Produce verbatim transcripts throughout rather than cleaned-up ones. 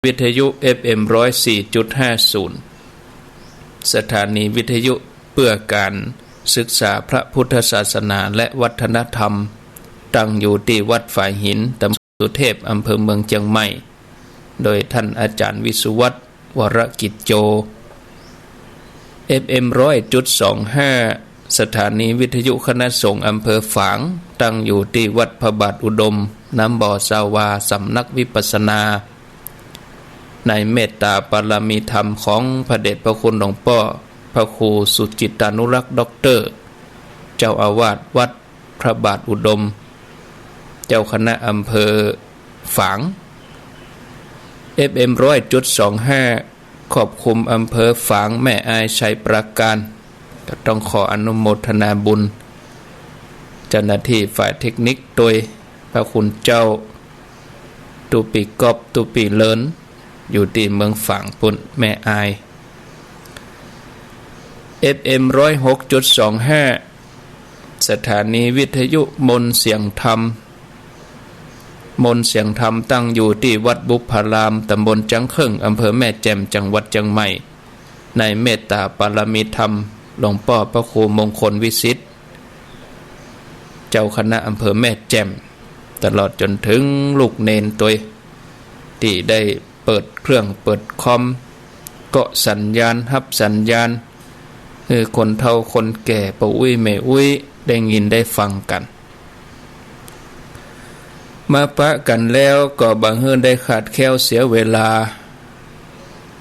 วิทยุ เอฟเอ็ม ร้อยสี่จุดห้าศูนย์ สถานีวิทยุเพื่อการศึกษาพระพุทธศาสนาและวัฒนธรรม ตั้งอยู่ตี้วัดฝายหิน ตำบลสุเทพ อำเภอเมืองเจียงใหม่ โดยท่านอาจารย์วิสุวัฒน์ วรกิจโจ เอฟเอ็ม ร้อยจุดสองห้า สถานีวิทยุคณะสงฆ์อำเภอฝาง ตั้งอยู่ตี้วัดพระบาทอุดม น้ำบ่อซาวา สำนักวิปัสสนา ในเมตตาปารมีธรรมของพระเดชพระคุณหลวงป้อพระครูสุจิตตานุรักษ์ ด็อกเตอร์ เจ้าอาวาสวัดพระบาทอุดม เจ้าคณะอำเภอฝาง เอฟเอ็ม ร้อยจุดสองห้า ครอบคลุมอำเภอฝาง แม่อาย ชัยปราการ ก็ต้องขออนุโมทนาบุญ เจ้าหน้าตี้ฝ่ายเทคนิคตวย พระคุณเจ้า ตุ๊ปี้ก๊อบ ตุ๊ปี้เลิน อยู่ตี้เมืองฝางปู๊น แม่อาย เอฟเอ็ม ร้อยหกจุดสองห้า สถานีวิทยุมนต์เสียงธรรม มนต์เสียงธรรมตั้งอยู่ตี้วัดบุพพาราม ตำบลจ๊างเคิ่ง อำเภอแม่แจ่ม จังหวัดเจียงใหม่ ในเมตตาปารมีธรรมหลวงป้อพระครูมงคลวิสิทธิ์ เจ้าคณะอำเภอแม่แจ่ม ตลอดจ๋นเถิงลูกเณรตวย ตี้ได้เปิดเครื่องเปิดคอม เกาะสัญญาณ ฮับสัญญาณ หื้อคนเฒ่าคนแก่ ป้ออุ๊ยแม่อุ๊ย ได้ยินได้ฟังกั๋น มาปะกั๋นแล้วก็บ่หื้อได้ขาดแคลนเสียเวลา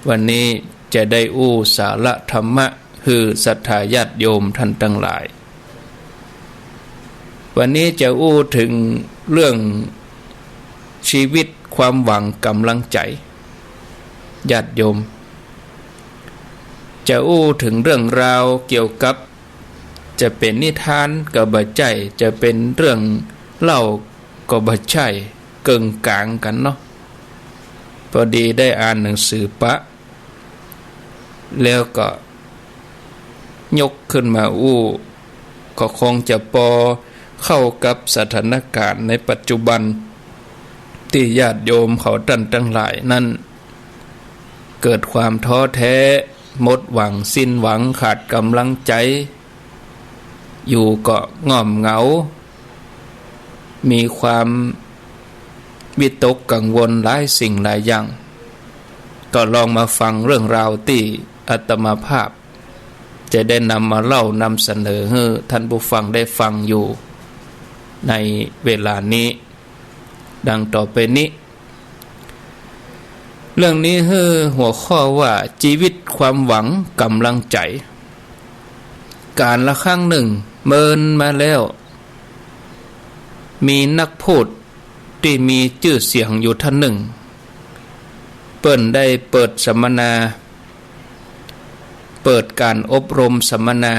วันนี้จะได้อู้สาระธรรมะ หื้อศรัทธาญาติโยมต้านตังหลาย วันนี้จะอู้เถิงเรื่องชีวิต ความหวัง ก๋ำลังใจ๋ ญาติโยม จะอู้เถิงเรื่องราวเกี่ยวกับ จะเป๋นนิทานก็บ่ใจ้ จะเป๋นเรื่องเล่าก็บ่ใจ้ เกิ่งก๋างกั๋นเนาะ พอดีได้อ่านหนังสือปะ แล้วก็ยกขึ้นมาอู้ ก็คงจะปอเข้ากับสถานก๋ารณ์ในปัจจุบัน ตี้ญาติโยมเขาต้านตังหลายนั้น เกิดความท้อแท้ หมดหวัง สิ้นหวัง ขาดก๋ำลังใจ๋ อยู่ก็ง่อมเหงา มีความวิตกกังวลหลายสิ่งหลายอย่าง ก็ลองมาฟังเรื่องราวตี้อาตมาภาพ จะได้นำมาเล่านำเสนอหื้อท่านผู้ฟังได้ฟังอยู่ในเวลานี้ ดังต่อไปนี้ เรื่องนี้หื้อหัวข้อว่า จีวิตความหวังก๋ำลังใจ๋ ก๋าลละครั้งนึ่ง เมินมาแล้ว มีนักพูดตี้มีจื้อเสียงอยู่ต้านนึ่ง เปิ้นได้เปิดสัมมนา เปิดก๋านอบรมสัมมนา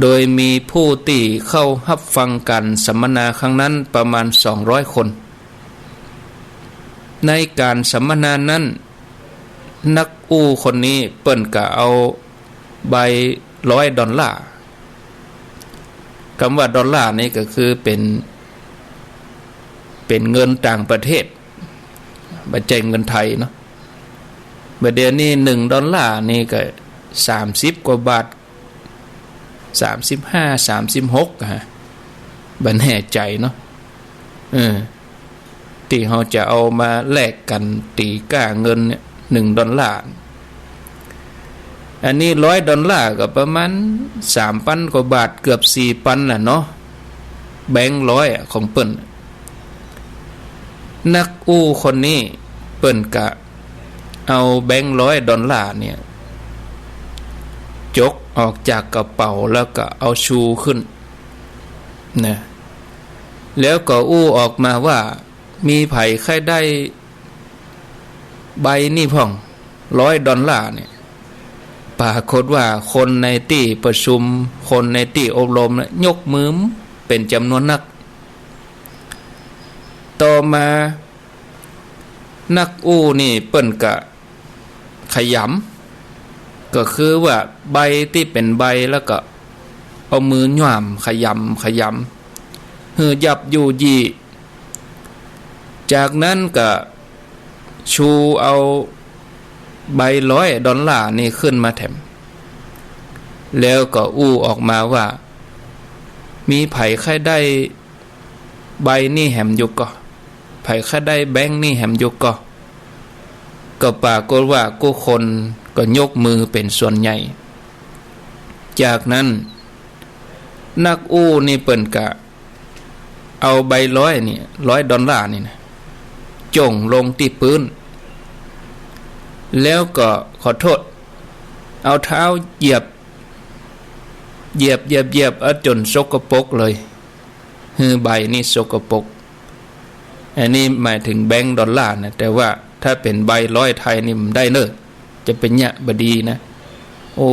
โดยมีผู้ตี้เข้าฮับฟังก๋านสัมมนาครั้งนั้นประมาณสองร้อยคน ในก๋านสัมมนานั้น นักอู้คนนี้เปิ้นก็เอาใบร้อยดอลลาร์ กำว่าดอลลาร์นี่ก็คือเป๋น เป๋นเงินต่างประเทศ บ่ใจ้เงินไทยเนาะ บ่าเดี่ยวนี้หนึ่งดอลลาร์นี่ก็สามสิบกว่าบาท สามสิบห้า สามสิบหก ฮะ บ่แน่ใจ๋เนาะ เออ ตี้เฮาจะเอามาแลกกั๋นตี๋ก้าเงินเนี่ย หนึ่งดอลลาร์ อันนี้ร้อยดอลลาร์ก็ประมาณสามปันกว่าบาท เกือบสี่ปันแหละเนาะ แบงค์ร้อยอะของเปิ้น นักอู้คนนี้เปิ้นก็เอาแบงค์ร้อยดอลลาร์เนี่ย จกออกจากกระเป๋าแล้วก็เอาชูขึ้นนะ แล้วก็อู้ออกมาว่า มีใผใค่ได้ใบนี้พ่อง ร้อยดอลลาร์เนี่ย ปรากฏว่าคนในตี้ประชุม คนในตี้อบรมเนี่ย ยกมือเป๋นจ๋ำนวนนัก ต่อมา นักอู้นี่เปิ้นก็ขยำ ก็คือว่าใบตี้เป๋นใบแล้วก็เอามือหย่ำขยำขยำ หื้อยับยุยี่ จากนั้นก็ ชูเอาใบร้อยดอลลาร์นี่ขึ้นมาแถม แล้วก็อู้ออกมาว่า มีใผใค่ได้ใบนี่แหมอยู่ก่อ ใผใค่ได้แบงก์นี่แหมอยู่ก่อ ก็ปรากฏว่ากู้คนก็ยกมือเป๋นส่วนใหญ่ จากนั้นนักอู้นี่เปิ้นก็เอาใบร้อยนี่ ร้อยดอลลาร์นี่นะ จ้งลงตี้ปื๊น แล้วก็ขอโต้ษ เอาเท้าเหยียบ เหยียบ เหยียบ เหยียบ เอาจ๋นสกปรกเลย หื้อใบนี่สกปรก อันนี้หมายเถิงแบงก์ดอลลาร์นะ แต่ว่าถ้าเป๋นใบร้อยไทยนี่บ่ได้เน่อ จะเป๋นเยียะบ่ดีนะ โอ้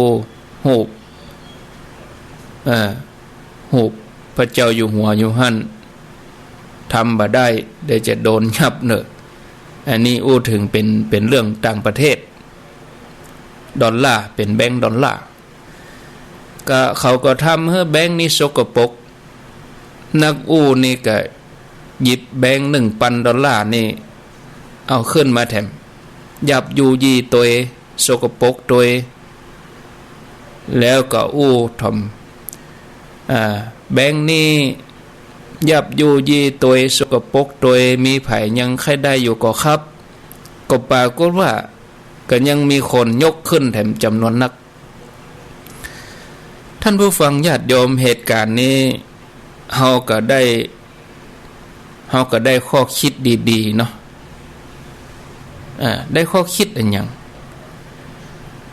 ฮูป เอ่อ ฮูปพระเจ้าอยู่หัวอยู่หั้น ทำบ่ได้ เดี๋ยวจะโดนยับเน่อ อันนี้อู้เถิงเป๋น เป๋นเรื่องต่างประเทศ ดอลลาร์ เป๋นแบงก์ดอลลาร์ ก็เขาก็ทำหื้อแบงก์นี่สกปรก นักอู้นี่ก็หยิบแบงก์หนึ่งปันดอลลาร์นี่ เอาขึ้นมาแถม ยับยูยี่ตวย สกปรกตวย แล้วก็อู้ถ่อม อ่า แบงก์นี่ยับยูยี่ตวย สกปรกตวย มีใผยังใค่ได้อยู่ก่อครับ ก็ปรากฏว่าก็ยังมีคนยกขึ้นแถมจ๋ำนวนนัก ท่านผู้ฟังญาติโยม เหตุก๋ารณ์นี้เฮาก็ได้ เฮาก็ได้ข้อคิดดีๆ เนาะ อ่า ได้ข้อคิดอะหยัง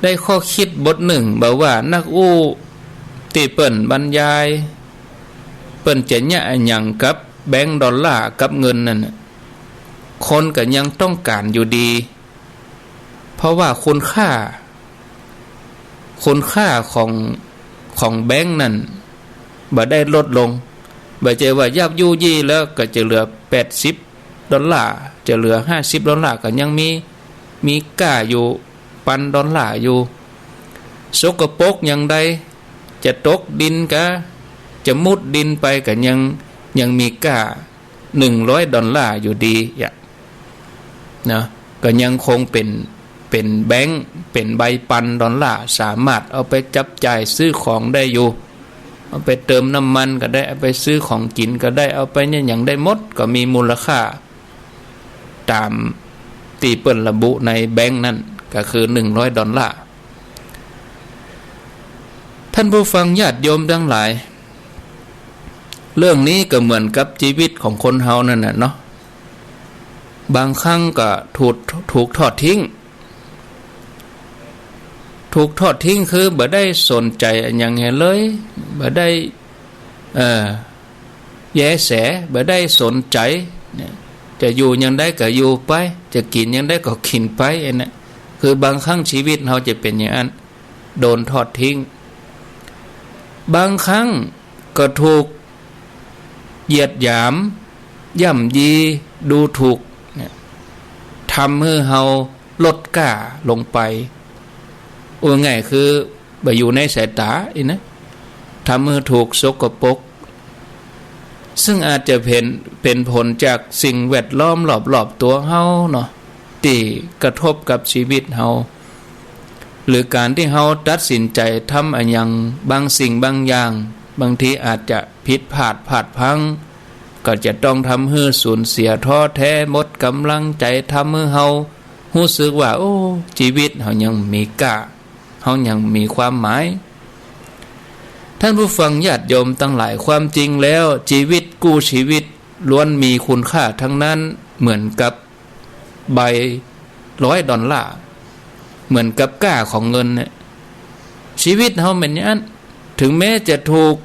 ได้ข้อคิดบทหนึ่ง บอกว่านักอู้ตี้เปิ้นบรรยาย เปิ้นจะเยียะอะหยังกับแบงก์ดอลลาร์กับเงินนั่นน่ะ คนก็ยังต้องก๋านอยู่ดี เพราะว่าคุณค่า คุณค่าของ ของแบงก์นั่นบ่ได้ลดลง บ่ใจ้ว่ายับยูยี่แล้วก็จะเหลือแปดสิบดอลลาร์ จะเหลือห้าสิบดอลลาร์ ก็ยังมี มีก้าอยู่ ปันดอลลาร์อยู่ สกปรกอย่างใด จะตกดินกา จะมุดดินไปก็ยัง ยังมีก้าหนึ่งร้อยดอลลาร์อยู่ดีอะ นะ ก็ยังคงเป๋น เป๋นแบงก์ เป๋นใบปันดอลลาร์ สามารถเอาไปจับจ่ายซื้อของได้อยู่ เอาไปเติมน้ำมันก็ได้ เอาไปซื้อของกิ๋นก็ได้ เอาไปเนี่ยหยังได้หมด ก็มีมูลค่าต๋ามตี้เปิ้นระบุในแบงก์นั่น ก็คือหนึ่งร้อยดอลลาร์ ท่านผู้ฟังญาติโยมตังหลาย เรื่องนี้ก็เหมือนกับจีวิตของคนเฮานั่นน่ะเนาะ บางครั้งก็ถูก ถูกทอดทิ้ง ถูกทอดทิ้งคือบ่ได้สนใจ๋อะหยังแหงเลย บ่ได้ เอ่อ แยแส บ่ได้สนใจ๋เนี่ย จะอยู่อย่างใดก็อยู่ไป จะกิ๋นอย่างใดก็กิ๋นไป อันนั้น คือบางครั้งจีวิตเฮาจะเป๋นอย่างนั้น โดนทอดทิ้ง บางครั้งก็ถูกเหยียดหยาม ย่ำยี ดูถูกเนี่ย ทำหื้อเฮาลดก้าลงไป อู้ง่ายคือบ่อยู่ในสายต๋าอี้นะ ทำหื้อถูกสกปรก ซึ่งอาจจะเป๋น เป๋นผลจากสิ่งแวดล้อมรอบๆ ตั๋วเฮาเนาะ ตี้กระทบกับจีวิตเฮา หรือก๋านตี้เฮาตัดสินใจ๋ทำอะหยังบางสิ่งบางอย่าง บางทีอาจจะผิดพลาดพลาดพลั้ง ก็จะต้องทำหื้อสูญเสีย ท้อแท้ หมดก๋ำลังใจ๋ ทำหื้อเฮาฮู้สึกว่า โอ้ จีวิตเฮายังมีก้า เฮายังมีความหมาย ท่านผู้ฟังญาติโยมตังหลาย ความจริงแล้วจีวิตกู้จีวิตล้วนมีคุณค่าทั้งนั้น เหมือนกับใบร้อยดอลลาร์ เหมือนกับก้าของเงินเนี่ย จีวิตเฮาเหมือนอย่างนั้น ถึงแม้จะถูก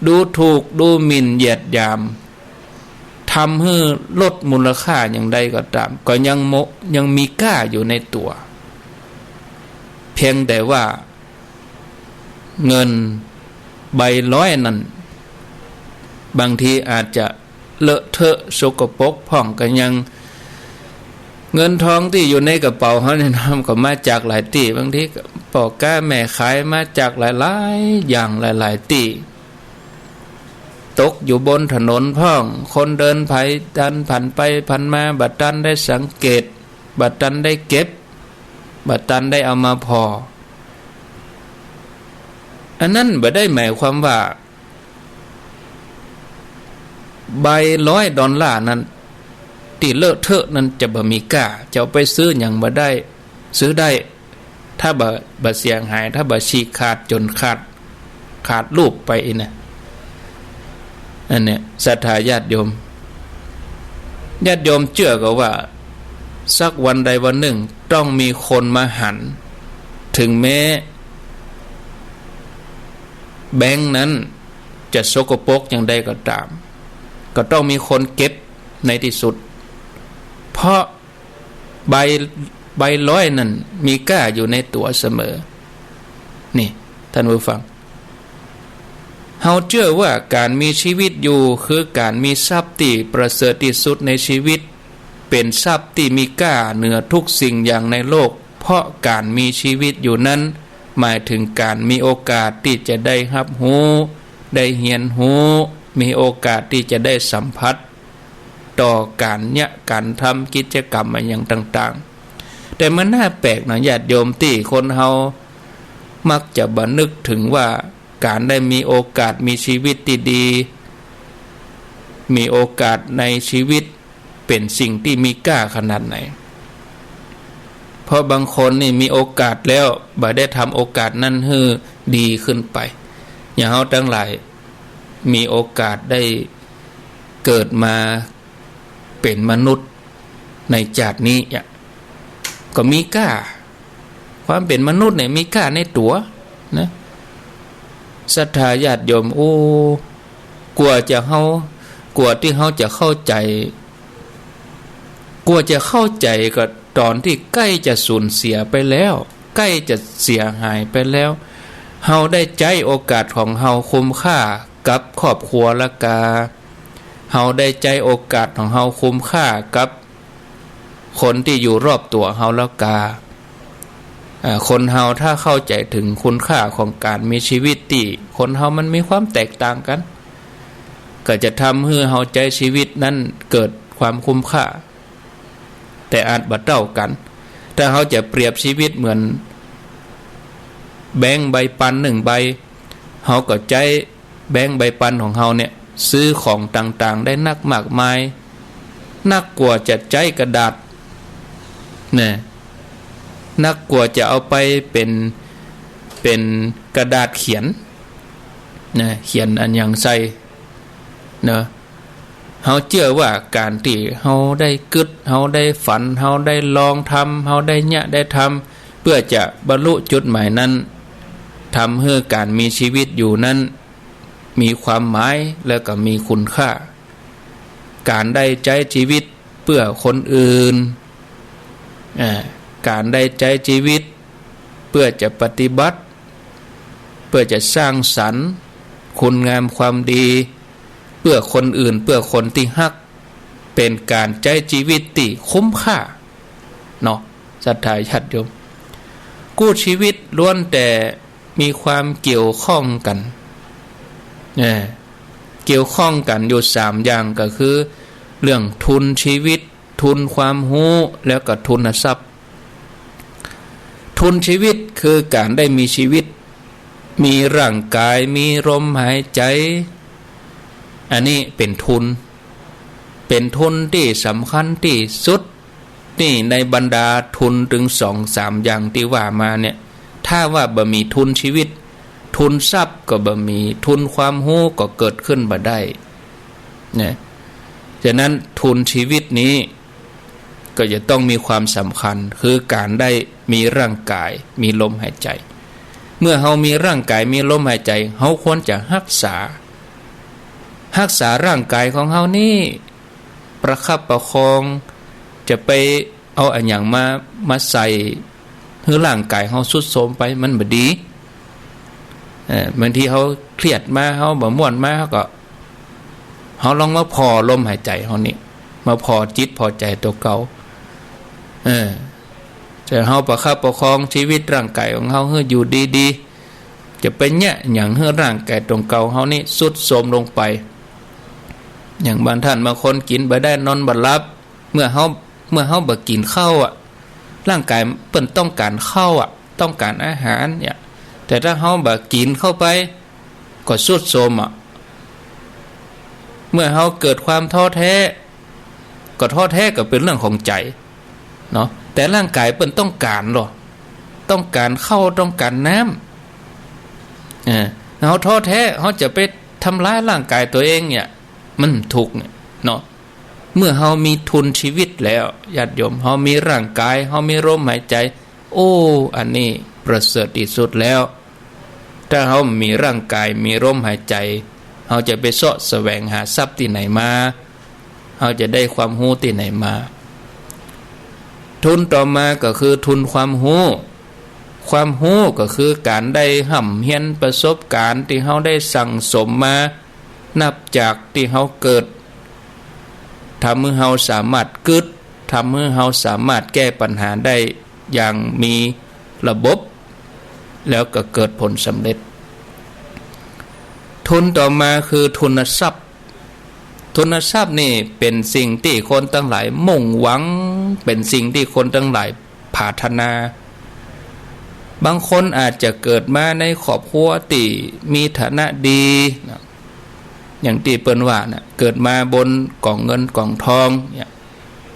ดูถูก ดูหมิ่น เหยียดหยาม ทำหื้อลดมูลค่าอย่างใดก็ต๋าม ก็ยังโม ยังมีก้าอยู่ในตั๋ว เพียงแต่ว่าเงินใบร้อยนั่น บางทีอาจจะเลอะเทอะสกปรกพ่อง ก็ยัง เงินทองตี้อยู่ในกระเป๋าเฮาเนี่ยนะ ก็มาจากหลายตี้ บางทีก็ป้อก๊าแม่ขาย มาจากหลายๆ อย่างหลายๆ ตี้ ตกอยู่บนถนนพ่อง คนเดินผ่านไปผ่านมาบ่ตันได้สังเกต บ่ตันได้เก็บ บ่ตันได้เอามาผ่อ อันนั้นบ่ได้หมายความว่า ใบร้อยดอลลาร์นั้น ตี้เลอะเทอะนั้นจะบ่มีก้า จะเอาไปซื้อหยังบ่ได้ ซื้อได้ ถ้าบ่ บ่เสียหาย ถ้าบ่ฉีกขาดจ๋นขาด ขาดรูปไปอี้นะ อันเนี้ย ศรัทธาญาติโยม ญาติโยมเจื้อก่อว่า สักวันใดวันนึ่งต้องมีคนมาหัน เถิงแม้แบงก์นั้นจะสกปรกอย่างใดก็ต๋าม ก็ต้องมีคนเก็บในตี้สุด เพราะ ใบ ใบร้อยนั้นมีก้าอยู่ในตั๋วเสมอ นี่ ต้านผู้ฟัง เฮาเจื้อว่าก๋านมีจีวิตอยู่ คือก๋านมีทรัพย์ตี้ประเสริฐตี้สุดในจีวิต เป๋นทรัพย์ตี้มีก้าเหนือกู้สิ่งอย่างในโลก เพราะก๋านมีจีวิตอยู่นั้น หมายเถิงก๋านมีโอกาสตี้จะได้ฮับฮู้ ได้เฮียนฮู้ มีโอกาสตี้จะได้สัมผัส ต่อก๋านเยียะก๋านทำกิจกรรมอะหยังต่างๆ แต่มันน่าแปลกเนาะ ญาติโยม ตี้คนเฮามักจะบ่นึกเถิงว่าก๋านได้มีโอกาสมีจีวิตตี้ดี มีโอกาสในจีวิตเป๋นสิ่งตี้มีก้าขนาดไหน เพราะบางคนนี่มีโอกาสแล้ว บ่ได้ทำโอกาสนั้นหื้อดีขึ้นไป อย่างเฮาตังหลาย มีโอกาสได้เกิดมาเป๋นมนุษย์ในจาตินี้อะ ก็มีก้า ความเป๋นมนุษย์เนี่ยมีก้าในตั๋วนะ ศรัทธาญาติโยม โอ้ กว่าจะเฮา กว่าตี้เฮาจะเข้าใจ๋ กว่าจะเข้าใจ๋ก็ต๋อนตี้ใก้จะสูญเสียไปแล้ว ใก้จะเสียหายไปแล้ว เฮาได้ใจ๊โอกาสของเฮาคุ้มค่ากับครอบครัวแล้วกา เฮาได้ใจ๊โอกาสของเฮาคุ้มค่ากับคนตี้อยู่รอบตั๋วเฮาแล้วกา อ่า คนเฮาถ้าเข้าใจ๋เถิงคุณค่าของก๋านมีจีวิตตี้คนเฮามันมีความแตกต่างกั๋น ก็จะทำหื้อเฮาใจ๊จีวิตนั้นเกิดความคุ้มค่า แต่อาจบ่เต้ากั๋น ถ้าเฮาจะเปรียบจีวิตเหมือนแบงก์ใบปันนึ่งใบ เฮาก็ใจ๊แบงก์ใบปันของเฮาเนี่ย ซื้อของต่างๆ ได้นักมากมาย นักกว่าจะใจ๊กระดาษ เนี่ย นักกว่าจะเอาไปเป๋น เป๋นกระดาษเขียน นะ เขียนอะหยังใส่ เนาะ เฮาเจื้อว่าก๋านตี้เฮาได้กึ๊ด เฮาได้ฝัน เฮาได้ลองทำ เฮาได้เยียะได้ทำ เปื้อจะบรรลุจุดหมายนั้น ทำหื้อก๋านมีจีวิตอยู่นั้น มีความหมาย แล้วก็มีคุณค่า ก๋านได้ใจ๊จีวิตเปื้อคนอื่น อ่า ก๋านได้ใจ๊จีวิตเปื้อจะปฏิบัติ เปื้อจะสร้างสรรค์คุณงามความดี เปื้อคนอื่น เปื้อคนตี้ฮัก เป๋นก๋านใจ๊จีวิตตี้คุ้มค่า เนาะ ศรัทธาญาติโยม กู้จีวิตล้วนแต่มีความเกี่ยวข้องกั๋น เออ เกี่ยวข้องกั๋นอยู่สามอย่าง ก็คือเรื่องทุนจีวิต ทุนความฮู้ แล้วก็ทุนทรัพย์ ทุนจีวิตคือก๋านได้มีจีวิต มีร่างก๋าย มีลมหายใจ๋ อันนี้เป๋นทุน เป๋นทุนตี้สำคัญตี้สุด นี่ในบรรดาทุนตึงสองสามอย่างตี้ว่ามาเนี่ย ถ้าว่าบ่มีทุนจีวิต ทุนทรัพย์ก็บ่มี ทุนความฮู้ก็เกิดขึ้นบ่ได้ นะ ฉะนั้นทุนจีวิตนี้ก็จะต้องมีความสำคัญ คือก๋านได้มีร่างก๋าย มีลมหายใจ๋ เมื่อเฮามีร่างก๋าย มีลมหายใจ๋ เฮาควรจะฮักษา ฮักษาร่างก๋ายของเฮานี่ ประคับประคอง จะไปเอาอะหยังมา มาใส่หื้อร่างก๋ายเฮาทรุดโทรมไป มันบ่ดี เอ่อ บางทีเฮาเครียดมา เฮาบ่ม่วนมา เฮาก็ เฮาลองมาผ่อลมหายใจ๋เฮานี่ มาผ่อจิตผ่อใจ๋ตั๋วเก่า เออ จะเฮาประคับประคองจีวิตร่างก๋ายของเฮาหื้ออยู่ดีๆ จะไปเยียะหยังหื้อร่างก๋ายตั๋วเก่าเฮานี่ทรุดโทรมลงไป อย่างบางท่านบางคนกิ๋นบ่ได้นอนบ่หลับ เมื่อเฮา เมื่อเฮาบ่กิ๋นข้าวอะ ร่างก๋ายเปิ้นต้องก๋านข้าวอะ ต้องก๋านอาหารเนี่ย แต่ถ้าเฮาบ่กิ๋นเข้าไป ก็ทรุดโทรมอะ เมื่อเฮาเกิดความท้อแท้ ก็ท้อแท้ก็เป๋นเรื่องของใจ๋เนาะ แต่ร่างก๋ายเปิ้นต้องก๋านลอ ต้องก๋านข้าว ต้องก๋านน้ำ เออ เฮาท้อแท้ เฮาจะไปทำร้ายร่างก๋ายตั๋วเองเนี่ย มันถูกเนี่ยเนาะ เมื่อเฮามีทุนชีวิตแล้ว ญาติโยม เฮามีร่างก๋าย เฮามีลมหายใจ๋ โอ้ อันนี้ประเสริฐตี้สุดแล้ว ถ้าเฮาบ่มีร่างก๋าย มีลมหายใจ๋ เฮาจะไปเซาะแสวงหาทรัพย์ตี้ไหนมา เฮาจะได้ความฮู้ตี้ไหนมา ทุนต่อมาก็คือทุนความฮู้ ความฮู้ก็คือก๋านได้ฮ่ำเฮียน ประสบก๋ารณ์ตี้เฮาได้สั่งสมมา นับจากตี้เฮาเกิด ทำหื้อเฮาสามารถกึ๊ด ทำหื้อเฮาสามารถแก้ปัญหาได้อย่างมีระบบ แล้วก็เกิดผลสำเร็จ ทุนต่อมาคือทุนทรัพย์ ทุนทรัพย์นี่เป๋นสิ่งตี้คนตังหลายมุ่งหวัง เป๋นสิ่งตี้คนตังหลายปรารถนา บางคนอาจจะเกิดมาในครอบครัวตี้มีฐานะดีนะ อย่างตี้เปิ้นว่านะ เกิดมาบนก๋องเงินก๋องทองเนี่ย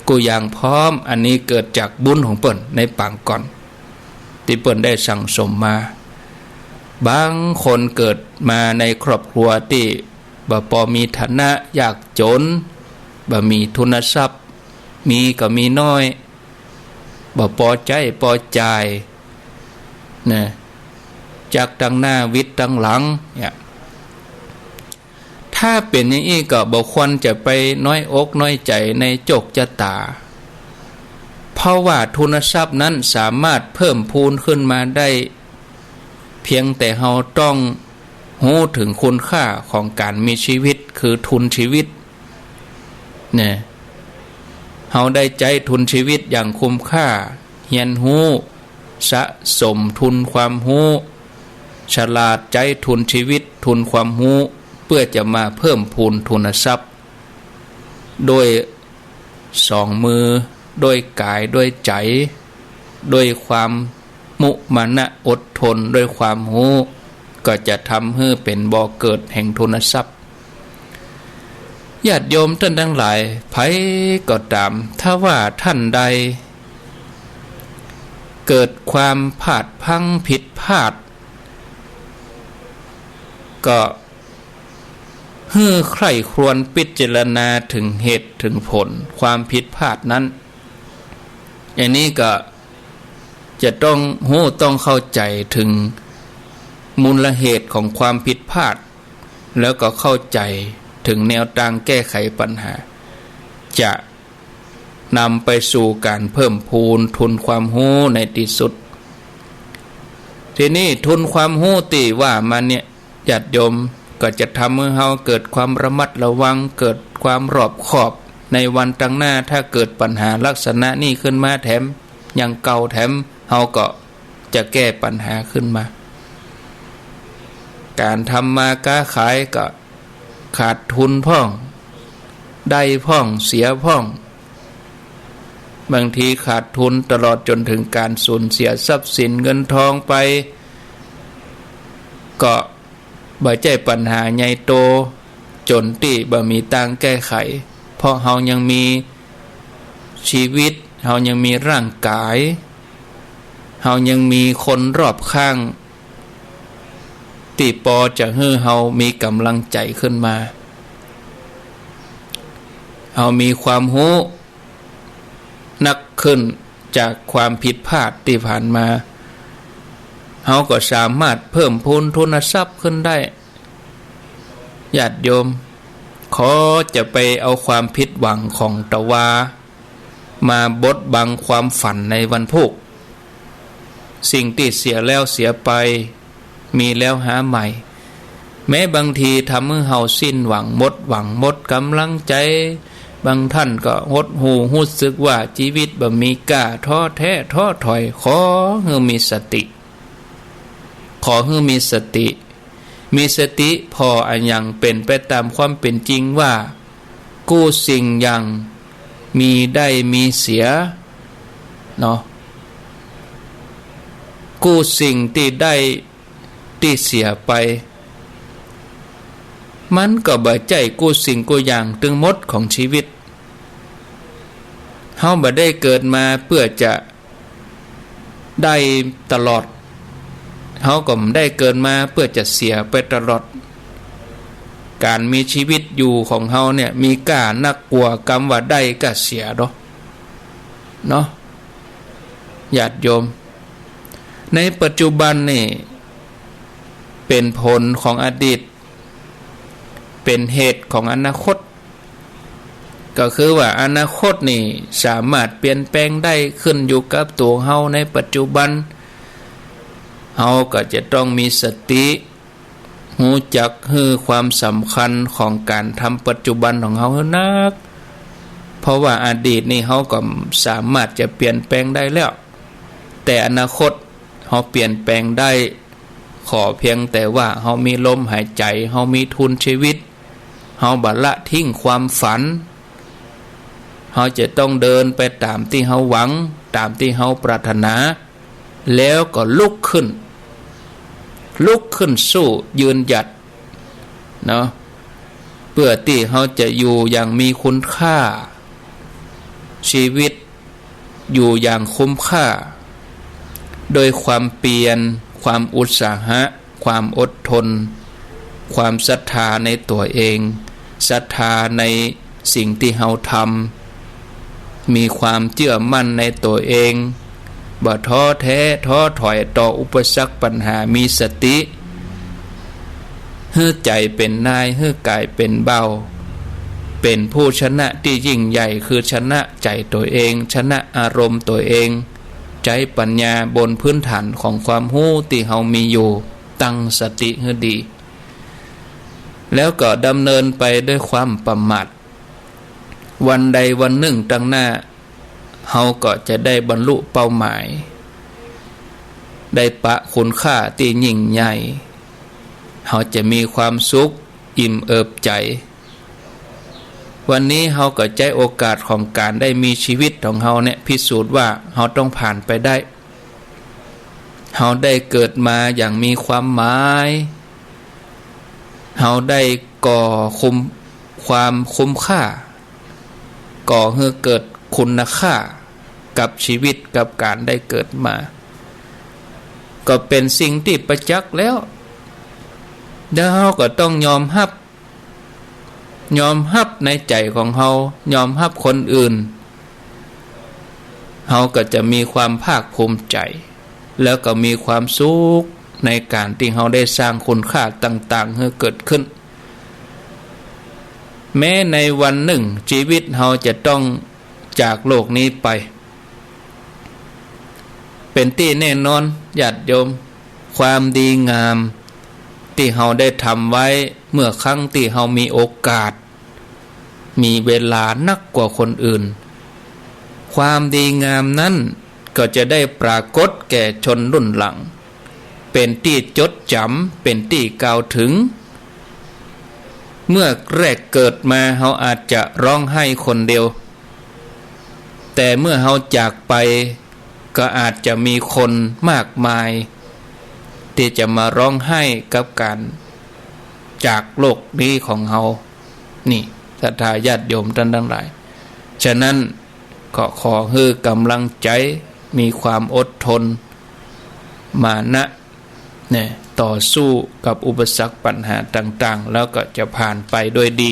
กู้อย่างพร้อม อันนี้เกิดจากบุญของเปิ้นในปางก่อน ตี้เปิ้นได้สั่งสมมา บางคนเกิดมาในครอบครัวตี้บ่ปอมีฐานะ ยากจ๋น บ่มีทุนทรัพย์ มีก็มีน้อย บ่ปอใจ๊ปอจ่ายนะ จักตังหน้าวิดตังหลังเนี่ย ถ้าเป๋นอย่างอี้ก็บ่ควรจะไปน้อยอกน้อยใจ๋ในโจคจะต๋า เพราะว่าทุนทรัพย์นั้นสามารถเพิ่มพูนขึ้นมาได้ เพียงแต่เฮาต้องฮู้เถิงคุณค่าของก๋านมีชีวิต คือทุนชีวิตเนี่ย เฮาได้ใจ๊ทุนชีวิตอย่างคุ้มค่า เฮียนฮู้ สะสมทุนความฮู้ ฉลาดใจ๊ทุนชีวิต ทุนความฮู้ เปื้อจะมาเพิ่มพูนทุนทรัพย์ โดยสองมือ โดยก๋าย โดยใจ๋ โดยความมุมานะอดทน โดยความฮู้ ก็จะทำหื้อเป๋นบ่อเกิดแห่งทุนทรัพย์ ญาติโยมต้านตังหลาย ใผก็ต๋าม ถ้าว่าต้านใดเกิดความพลาดพลั้งผิดพลาด ก็หื้อใคร่ครวญพิจารณาเถิงเหตุเถิงผลความผิดพลาดนั้น อันนี้ก็จะต้องฮู้ต้องเข้าใจ๋เถิงมูลเหตุของความผิดพลาด แล้วก็เข้าใจ๋เถิงแนวตางแก้ไขปัญหา จะนำไปสู่ก๋านเพิ่มพูนทุนความฮู้ในตี้สุด ทีนี้ทุนความฮู้ตี้ว่ามาเนี่ย ญาติโยม ก็จะทำหื้อเฮาเกิดความระมัดระวัง เกิดความรอบคอบ ในวันตังหน้า ถ้าเกิดปัญหาลักษณะนี้ขึ้นมาแถม อย่างเก่าแถม เฮาก็จะแก้ปัญหาขึ้นมา ก๋านทำมาก๊าขายก็ขาดทุนพ่อง ได้พ่อง เสียพ่อง บางทีขาดทุนตลอดจ๋นเถิงก๋านสูญเสียทรัพย์สินเงินทองไป ก็ บ่ใจ้ปัญหาใหญ่โตจ๋นตี้บ่มีตางแก้ไข เพราะเฮายังมีชีวิต เฮายังมีร่างกาย เฮายังมีคนรอบข้าง ตี้ปอจะหื้อเฮามีก๋ำลังใจ๋ขึ้นมา เฮามีความฮู้ นักขึ้นจากความผิดพลาดตี้ผ่านมา เฮาก็สามารถเพิ่มพูนทุนทรัพย์ขึ้นได้ ญาติโยม ขอจะไปเอาความผิดหวังของตะวา มาบดบังความฝันในวันพูก สิ่งตี้เสียแล้วเสียไป มีแล้วหาใหม่ แม้บางทีทำหื้อเฮาสิ้นหวัง หมดหวัง หมดก๋ำลังใจ๋ บางต้านก็หดหู่ ฮู้สึกว่าจีวิตบ่มีก้า ท้อแท้ท้อถอย ขอหื้อมีสติ ขอหื้อมีสติ มีสติผ่ออะหยังเป๋นไปต๋ามความเป๋นจริงว่า กู้สิ่งอย่างมีได้มีเสีย เนาะ กู้สิ่งตี้ได้ตี้เสียไป มันก็บ่ใจ้กู้สิ่งกู้อย่างตึงหมดของชีวิต เฮาบ่ได้เกิดมาเปื้อจะได้ตลอด เฮาก็บ่ได้เกิดมาเปื้อจะเสียไปตลอด ก๋านมีชีวิตอยู่ของเฮาเนี่ยมีก้านักกว่ากำว่าได้กับเสียดอก เนาะ ญาติโยม ในปัจจุบันนี่เป๋นผลของอดีต เป๋นเหตุของอนาคต ก็คือว่าอนาคตนี่สามารถเปลี่ยนแปลงได้ ขึ้นอยู่กับตั๋วเฮาในปัจจุบัน เฮาก็จะต้องมีสติ ฮู้จักหื้อความสำคัญของก๋านทำปัจจุบันของเฮาหื้อนัก เพราะว่าอดีตนี่เฮาก็สามารถจะเปลี่ยนแปลงได้แล้ว แต่อนาคตเฮาเปลี่ยนแปลงได้ ขอเพียงแต่ว่าเฮามีลมหายใจ๋ เฮามีทุนชีวิต เฮาบ่ละทิ้งความฝัน เฮาจะต้องเดินไปต๋ามตี้เฮาหวัง ต๋ามตี้เฮาปรารถนา แล้วก็ลุกขึ้น ลุกขึ้นสู้ ยืนหยัด เนาะ เปื้อตี้เฮาจะอยู่อย่างมีคุณค่า ชีวิตอยู่อย่างคุ้มค่า ด้วยความเปียร ความอุตสาหะ ความอดทน ความศรัทธาในตั๋วเอง ศรัทธาในสิ่งตี้เฮาทำ มีความเจื้อมั่นในตั๋วเอง บ่ท้อแท้ท้อถอยต่ออุปสรรคปัญหา มีสติ หื้อใจ๋เป๋นนาย หื้อกายเป๋นบ่าว เป๋นผู้ชนะตี้ยิ่งใหญ่ คือชนะใจ๋ตั๋วเอง ชนะอารมณ์ตั๋วเอง ใจ๊ปัญญาบนพื้นฐานของความฮู้ตี้เฮามีอยู่ ตั้งสติหื้อดี แล้วก็ดำเนินไปด้วยความประมาท วันใดวันนึ่งตางหน้า เฮาก็จะได้บรรลุเป้าหมาย ได้ปะคุณค่าตี้ยิ่งใหญ่ เฮาจะมีความสุข อิ่มเอิบใจ๋ วันนี้เฮาก็ใจ๊โอกาสของก๋านได้มีชีวิตของเฮาเนี่ย พิสูจน์ว่าเฮาต้องผ่านไปได้ เฮาได้เกิดมาอย่างมีความหมาย เฮาได้ก่อคุ้ม ความคุ้มค่า ก่อหื้อเกิดคุณค่ากับชีวิต กับก๋านได้เกิดมา ก็เป๋นสิ่งตี้ประจักษ์แล้ว แล้วเฮาก็ต้องยอมฮับ ยอมฮับในใจ๋ของเฮา ยอมฮับคนอื่น เฮาก็จะมีความภาคภูมิใจ๋ แล้วก็มีความสุขในก๋านตี้เฮาได้สร้างคุณค่าต่างๆ หื้อเกิดขึ้น แม้ในวันนึ่งชีวิตเฮาจะต้องจากโลกนี้ไป เป๋นตี้แน่นอน ญาติโยม ความดีงามตี้เฮาได้ทำไว้เมื่อครั้งตี้เฮามีโอกาส มีเวลานักกว่าคนอื่น ความดีงามนั้นก็จะได้ปรากฏแก่ชนรุ่นหลัง เป๋นตี้จดจ๋ำ เป๋นตี้กล่าวถึง เมื่อแรกเกิดมาเฮาอาจจะร้องไห้คนเดียว แต่เมื่อเฮาจากไป ก็อาจจะมีคนมากมายตี้จะมาร้องไห้กับก๋านจากโลกนี้ของเฮา นี่ ศรัทธาญาติโยมต้านตังหลาย ฉะนั้นก็ขอหื้อก๋ำลังใจ๋ มีความอดทน มานะ เนี่ย ต่อสู้กับอุปสรรคปัญหาต่างๆ แล้วก็จะผ่านไปด้วยดี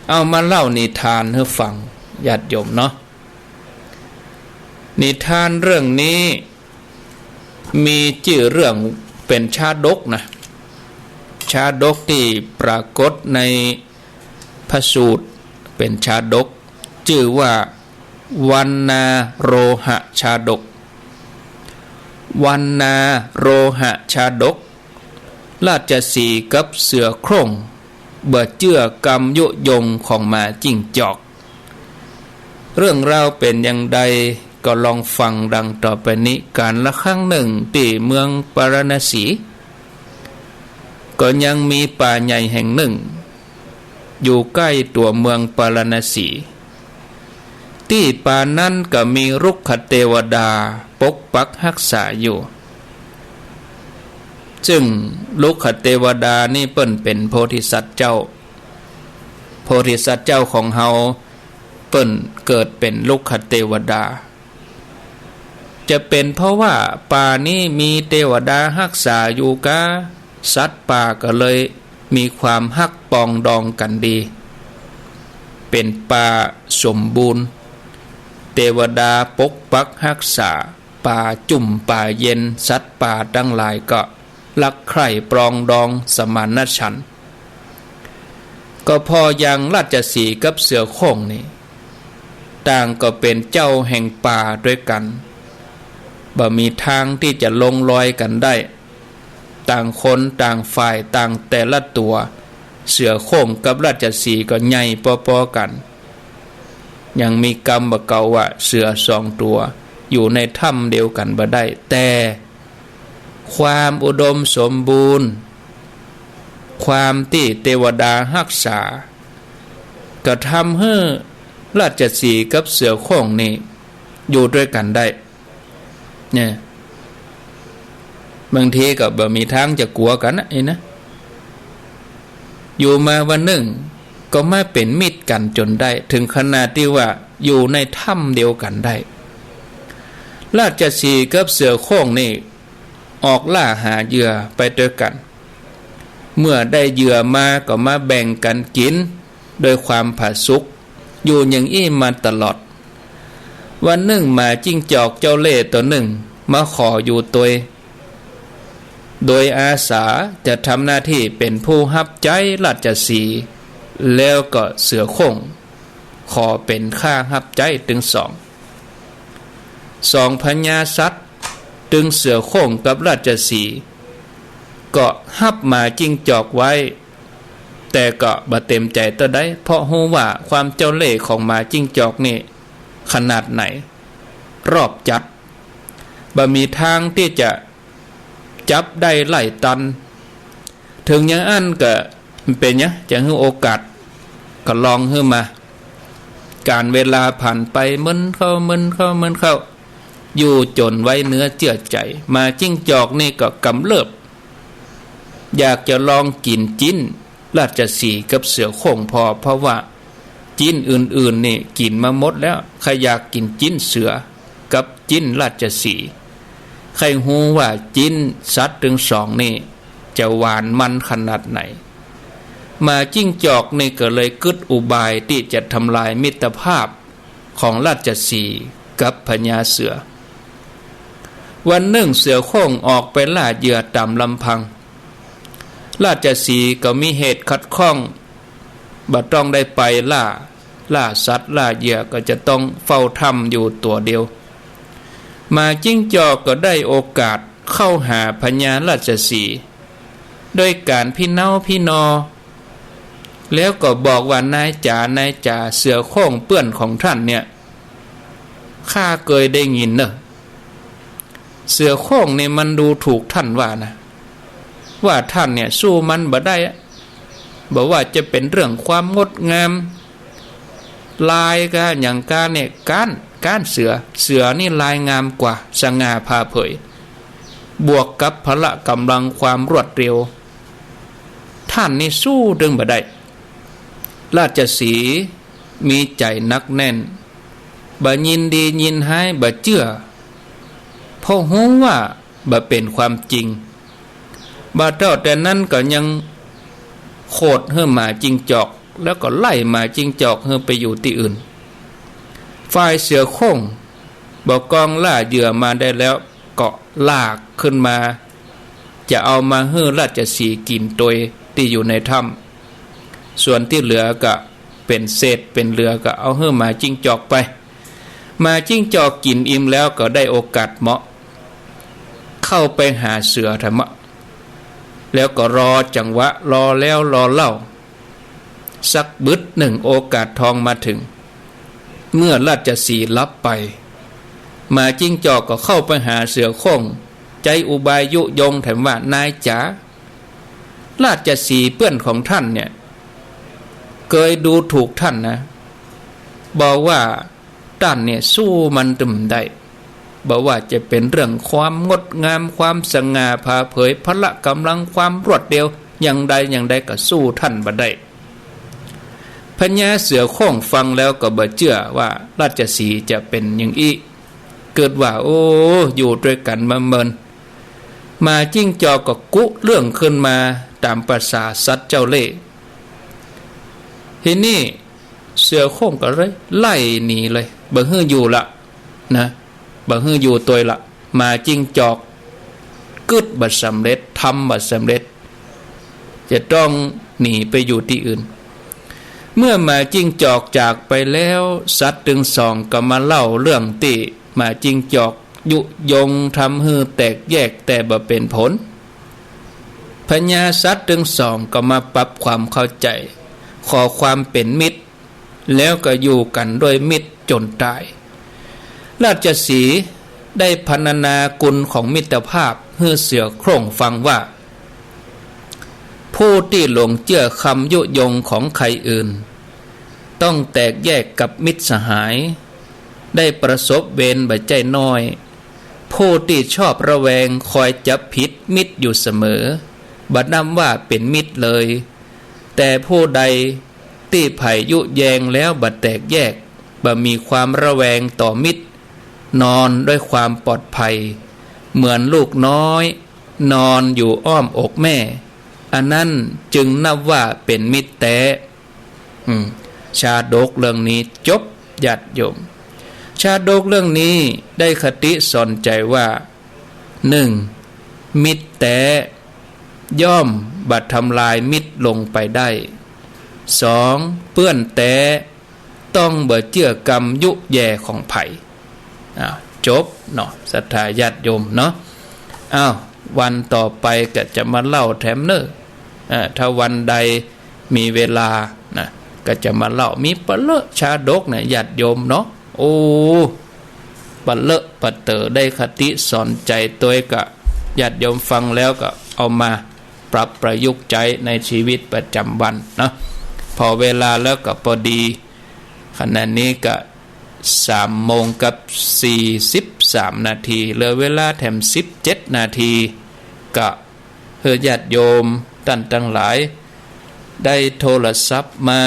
เอามาเล่านิทานหื้อฟัง ญาติโยมเนาะ นิทานเรื่องนี้มีจื้อเรื่องเป๋นชาดกนะ ชาดกตี้ปรากฏในพระสูตร เป๋นชาดก จื้อว่า วัณณาโรหะชาดก วัณณาโรหะชาดก ราชสีห์กับเสือโคร่ง บ่เจื้อกำยุยงของหมาจิ้งจอก เรื่องราวเป๋นอย่างใดก็ลองฟังดังต่อไปนี้ กาลครั้งนึ่งตี้เมืองปาราณสี ก็ยังมีป่าใหญ่แห่งนึ่ง อยู่ใก้ตั๋วเมืองปาราณสี ตี้ป่านั้นก็มีรุกขเตวดาปกปักฮักษาอยู่ ซึ่งรุกขเตวดานี่เปิ้นเป๋นโพธิสัตว์เจ้า โพธิสัตว์เจ้าของเฮาเปิ้นเกิดเป๋นรุกขเตวดา จะเป๋นเพราะว่าป่านี้มีเตวดาฮักษาอยู่กา สัตว์ป่าก็เลยมีความฮักปองดองกั๋นดี เป๋นป่าสมบูรณ์ เตวดาปกปักฮักษา ป่าจุ่มป่าเย็น สัตว์ป่าตังหลายก็ฮักใคร่ปรองดองสมานฉันท์ ก็ผ่ออย่างราชสีห์กับเสือโคร่งนี่ ต่างก็เป๋นเจ้าแห่งป่าตวยกั๋น บ่มีตางตี้จะลงรอยกั๋นได้ ต่างคนต่างฝ่ายต่างแต่ละตั๋ว เสือโคร่งกับราชสีห์ก็ใหญ่ปอๆ กั๋น ยังมีกำบ่าเก่าว่าเสือสองตั๋วอยู่ในถ้ำเดียวกั๋นบ่ได้ แต่ความอุดมสมบูรณ์ ความตี้เตวดาฮักษา ก็ทำหื้อราชสีห์กับเสือโคร่งนี่อยู่ตวยกั๋นได้ เนี่ย บางทีก็บ่มีตางจะกั๋วกั๋นนะ ไอ้นะ อยู่มาวันนึ่งก็มาเป๋นมิตรกั๋นจ๋นได้ เถิงขนาดตี้ว่าอยู่ในถ้ำเดียวกั๋นได้ ราชสีห์กับเสือโคร่งนี่ออกล่าหาเหยื่อไปตวยกั๋น เมื่อได้เหยื่อมาก็มาแบ่งกั๋นกิ๋น โดยความผาสุก อยู่อย่างอี้มาตลอด วันนึ่งหมาจิ้งจอกเจ้าเล่ห์ตั๋วนึ่งมาขออยู่ตวย โดยอาสาจะทำหน้าตี้เป๋นผู้ฮับใจ๊ราชสีห์ แล้วก็เสือโคร่ง ขอเป๋นข้าฮับใจ๊ตึงสอง สองพญาสัตว์ ตึงเสือโคร่งกับราชสีห์ ก็ฮับหมาจิ้งจอกไว้ แต่ก็บ่เต๋มใจ๋เต้าใด เพราะฮู้ว่าความเจ้าเล่ห์ของหมาจิ้งจอกนี่ขนาดไหน รอบจัด บ่มีตางตี้จะจับได้ไล่ตัน เถิงอย่างอั้นก็บ่เป๋นหยัง จะหื้อโอกาส ก็ลองหื้อมา ก๋านเวลาผ่านไป เมินเข้า เมินเข้า เมินเข้า อยู่จ๋นไว้เนื้อเจื้อใจ๋ หมาจิ้งจอกนี่ก็กำเริบ อยากจะลองกิ๋นจิ๊นราชสีห์กับเสือโคร่งผ่อ เพราะว่าจิ๊นอื่นๆ นี่กิ๋นมาหมดแล้ว ใค่อยากกิ๋นจิ๊นเสือกับจิ๊นราชสีห์ ใค่ฮู้ว่าจิ๊นสัตว์ตึงสองนี่จะหวานมันขนาดไหน หมาจิ้งจอกนี่ก็เลยกึ๊ดอุบายตี้จะทำลายมิตรภาพของราชสีห์กับพญาเสือ วันนึ่งเสือโคร่งออกไปล่าเหยื่อต๋ามลำพัง ราชสีห์ก็มีเหตุขัดข้อง บ่ต้องได้ไปล่า ล่าสัตว์ล่าเหยื่อ ก็จะต้องเฝ้าถ้ำอยู่ตั๋วเดียว หมาจิ้งจอกก็ได้โอกาสเข้าหาพญาราชสีห์ โดยก๋านพิเนาพินอ แล้วก็บอกว่า นายจ๋า นายจ๋า เสือโคร่งเปื้อนของต้านเนี่ย ข้าเกยได้ยินเน่อ เสือโคร่งนี่มันดูถูกต้านว่านะ ว่าต้านเนี่ยสู้มันบ่ได้อะ บ่ว่าจะเป๋นเรื่องความงดงาม ลายกาหยังกาเนี่ย ก๊าน ก๊านเสือ เสือนี่ลายงามกว่า สง่าผ่าเผย บวกกับพละก๋ำลังความรวดเร็ว ต้านนี่สู้ตึงบ่ได้ ราชสีห์มีใจ๋หนักแน่น บ่ยินดียินฮ้าย บ่เจื้อ เพราะฮู้ว่าบ่เป๋นความจริง บ่าเต้าแต่นั้นก็ยังโขดหื้อหมาจิ้งจอก แล้วก็ไล่หมาจิ้งจอกหื้อไปอยู่ตี้อื่น ฝ่ายเสือโคร่ง บ่ากองล่าเหยื่อมาได้แล้ว ก็ลากขึ้นมา จะเอามาหื้อราชสีห์กิ๋นตวยตี้อยู่ในถ้ำ ส่วนตี้เหลือก็เป๋นเศษเป๋นเหลือก็เอาหื้อหมาจิ้งจอกไป หมาจิ้งจอกกิ๋นอิ่มแล้วก็ได้โอกาสเหมาะ เข้าไปหาเสือแถมะ แล้วก็รอจังหวะ รอแล้วรอเล่า สักบึดนึ่งโอกาสทองมาเถิง เมื่อราชสีห์หลับไป หมาจิ้งจอกก็เข้าไปหาเสือโคร่ง ใจ๊อุบายยุยงแถมว่า นายจ๋า ราชสีห์เปื้อนของต้านเนี่ย เกยดูถูกต้านนะ บอกว่าต้านเนี่ยสู้มันตึงบ่ได้ บ่ว่าจะเป๋นเรื่องความงดงาม ความสง่าผ่าเผย พละก๋ำลัง ความรวดเร็ว อย่างใดอย่างใดก็สู้ต้านบ่ได้ พญาเสือโคร่งฟังแล้วก็บ่เจื้อว่าราชสีห์จะเป๋นอย่างอี้ กึ๊ดว่า โอ้ อยู่ตวยกั๋นมาเมิน หมาจิ้งจอกก็กุเรื่องขึ้นมาต๋ามประสาสัตว์เจ้าเล่ห์ ทีนี้เสือโคร่งก็เลยไล่หนีเลย บ่หื้ออยู่ละนะ บ่หื้ออยู่ตวยละ หมาจิ้งจอกกึ๊ดบ่สำเร็จ ทำบ่สำเร็จ จะต้องหนีไปอยู่ตี้อื่น เมื่อหมาจิ้งจอกจากไปแล้ว สัตว์ตึงสองก็มาเล่าเรื่องตี้หมาจิ้งจอกยุยงทำหื้อแตกแยก แต่บ่เป๋นผล พญาสัตว์ตึงสองก็มาปรับความเข้าใจ๋ ขอความเป๋นมิตร แล้วก็อยู่กั๋นด้วยมิตรจ๋นต๋าย ราชสีห์ได้พรรณนากุณของมิตรภาพหื้อเสือโคร่งฟังว่า ผู้ตี้หลงเจื้อคำยุยงของใครอื่น ต้องแตกแยกกับมิตรสหาย ได้ประสบเวรบ่ใจ้น้อย ผู้ตี้ชอบระแวงคอยจับผิดมิตรอยู่เสมอ บ่นับว่าเป๋นมิตรเลย แต่ผู้ใดตี้ใผยุแยงแล้วบ่แตกแยก บ่มีความระแวงต่อมิตร นอนด้วยความปลอดภัย เหมือนลูกน้อยนอนอยู่อ้อมอกแม่ อันนั้นจึงนับว่าเป๋นมิตรแต๊ อืม ชาดกเรื่องนี้จบ ญาติโยม ชาดกเรื่องนี้ได้คติสอนใจ๋ว่า หนึ่ง มิตรแต๊ย่อมบ่ทำลายมิตรลงไปได้ สอง เปื้อนแต๊ต้องบ่เจื้อกำยุแยของใผ อ้าว จบเนาะ ศรัทธาญาติโยมเนาะ อ้าว วันต่อไปก็จะมาเล่าแถมเน่อ อ่า ถ้าวันใดมีเวลานะ ก็จะมาเล่า มีปะเลอะชาดกเนี่ย ญาติโยมเนาะ โอ้ ปะเลอะปะเต๋อ ได้คติสอนใจ๋ตวย ก็ญาติโยมฟังแล้วก็เอามาปรับประยุกต์ใจ๊ในชีวิตประจ๋ำวันเนาะ พอเวลาแล้วก็ปอดี ขณะนี้ก็ สามโมงกับสี่สิบสามนาที เหลือเวลาแถมสิบเจ็ดนาที ก็หื้อญาติโยมต้านตังหลาย ได้โทรศัพท์มา